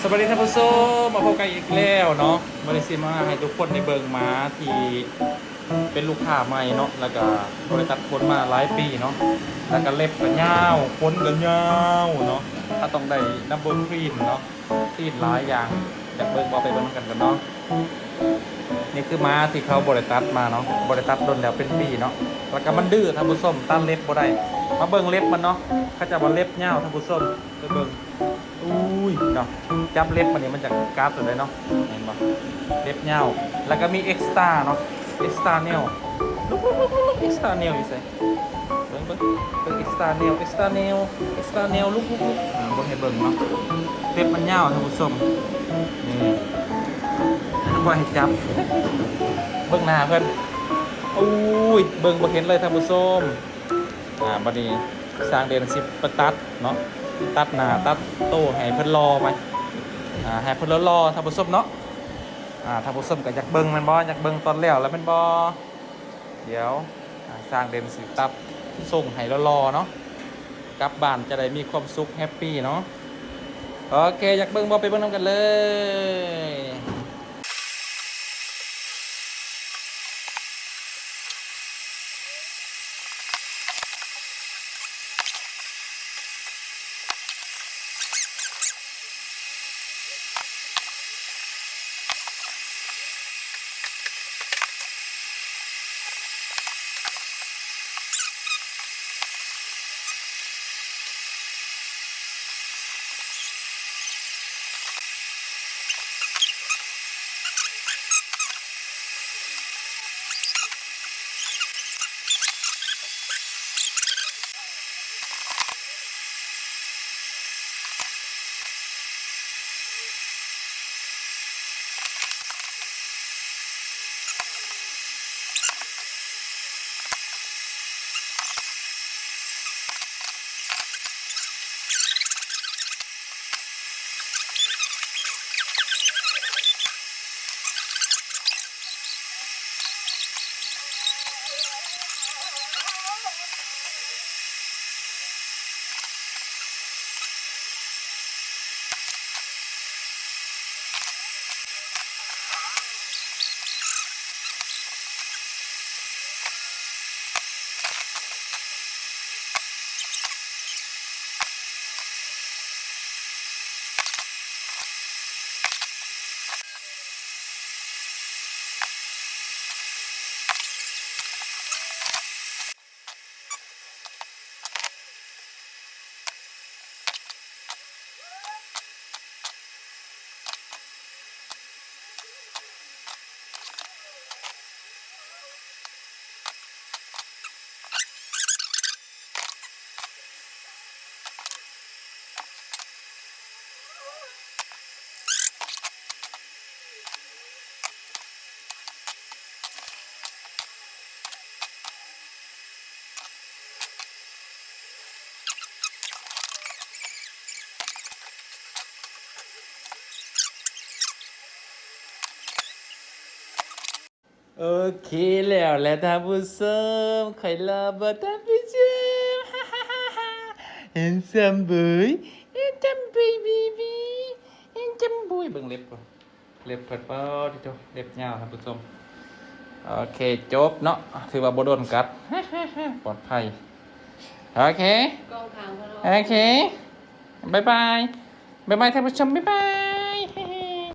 ສະບາຍດີທ່ານຜູ້ຊົມ ມາພົບກັນອີກແລ້ວເນາະ. ມື້ນີ້ຊິມາໃຫ້ທຸກຄົນໄດ້ເບິ່ງໝາທີ່ເປັນລູກຄ້າໃໝ່ເນາະ ແລ້ວກະບໍ່ໄດ້ຕັດຂົນມາຫຼາຍປີເນາະ ແລ້ວກະເລັບກະຍາວ ຂົນກະຍາວເນາະ. ເຮົາຕ້ອງໄດ້ number clean ເນາະ clean ຫຼາຍຢ່າງ. ຢາກເບິ່ງບໍ່? ໄປເບິ່ງນຳກັນກ່ອນເນາະ. ນີ້ຄືໝາທີ່ເຂົາບໍ່ໄດ້ຕັດມາເນາະ ບໍ່ໄດ້ຕັດດົນແລ້ວເປັນປີເນາະ ແລ້ວກະມັນດື້ທ່ານຜູ້ຊົມ ຕັດເລັບບໍ່ໄດ້. ມາເບິ່ງເລັບມັນເນາະ ເຂົາເຈົ້າວ່າເລັບຍາວທ່ານຜູ້ຊົມ ໄປເບິ່ງ. ອຸ້ຍເນາະ ຈັບເລັບມັນນີ້ມັນຈະກັດຢູ່ເດ້ເນາະ ເຫັນບໍ່? ເລັບຍາວ ແລ້ວກະມີ extra ເນາະ extra nail ລຸກໆໆໆ extra nail ຢູ່ໃສ? ເບິ່ງ ເບິ່ງ ເບິ່ງ extra nail extra nail extra nail ລຸກໆໆ ອາ ເບິ່ງໃຫ້ເບິ່ງເນາະ ເລັບມັນຍາວທ່ານຜູ້ຊົມ ນີ້ ບໍ່ໃຫ້ຈັບ ເບິ່ງໜ້າເພິ່ນ ໂອ້ຍ ເບິ່ງບໍ່ເຫັນເລີຍທ່ານຜູ້ຊົມ. ອາ ບັດນີ້ຊ່າງເດນຊິໄປຕັດເນາະ ຕັດໜ້າຕັດໂຕໃຫ້ເພິ່ນຫຼໍ່ໃໝ່ ອາ ໃຫ້ເພິ່ນຫຼໍ່ໆ ທ່ານຜູ້ຊົມເນາະ. ອາ ທ່ານຜູ້ຊົມກະຢາກເບິ່ງແມ່ນບໍ່? ຢາກເບິ່ງຕອນແລ້ວລະແມ່ນບໍ່? ດຽວ ອາ ຊ່າງເດນຊິຕັດຊົງໃຫ້ຫຼໍ່ໆເນາະ ກັບບ້ານຈະໄດ້ມີຄວາມສຸກ ແຮັບປີເນາະ. ໂອເຄ ຢາກເບິ່ງບໍ່? ໄປເບິ່ງນຳກັນເລີຍ. ໂອເຄ ແລ້ວແຫຼະທ່ານຜູ້ຊົມ ຂ້ອຍຫຼໍ່ບໍ່ທ່ານຜູ້ຊົມ handsome boy handsome boy baby handsome boy ເບິ່ງເລັບ ເລັບເພິ່ນ ປາດຕິໂທ ເລັບຍາວທ່ານຜູ້ຊົມ. ໂອເຄ ຈົບເນາະ ຖືວ່າບໍ່ໂດນກັດ ປອດໄພ. ໂອເຄ ກ້ອງຂ້າງເພິ່ນ ໂອເຄ ບາຍບາຍ ບາຍບາຍທ່ານຜູ້ຊົມ ບາຍບາຍ.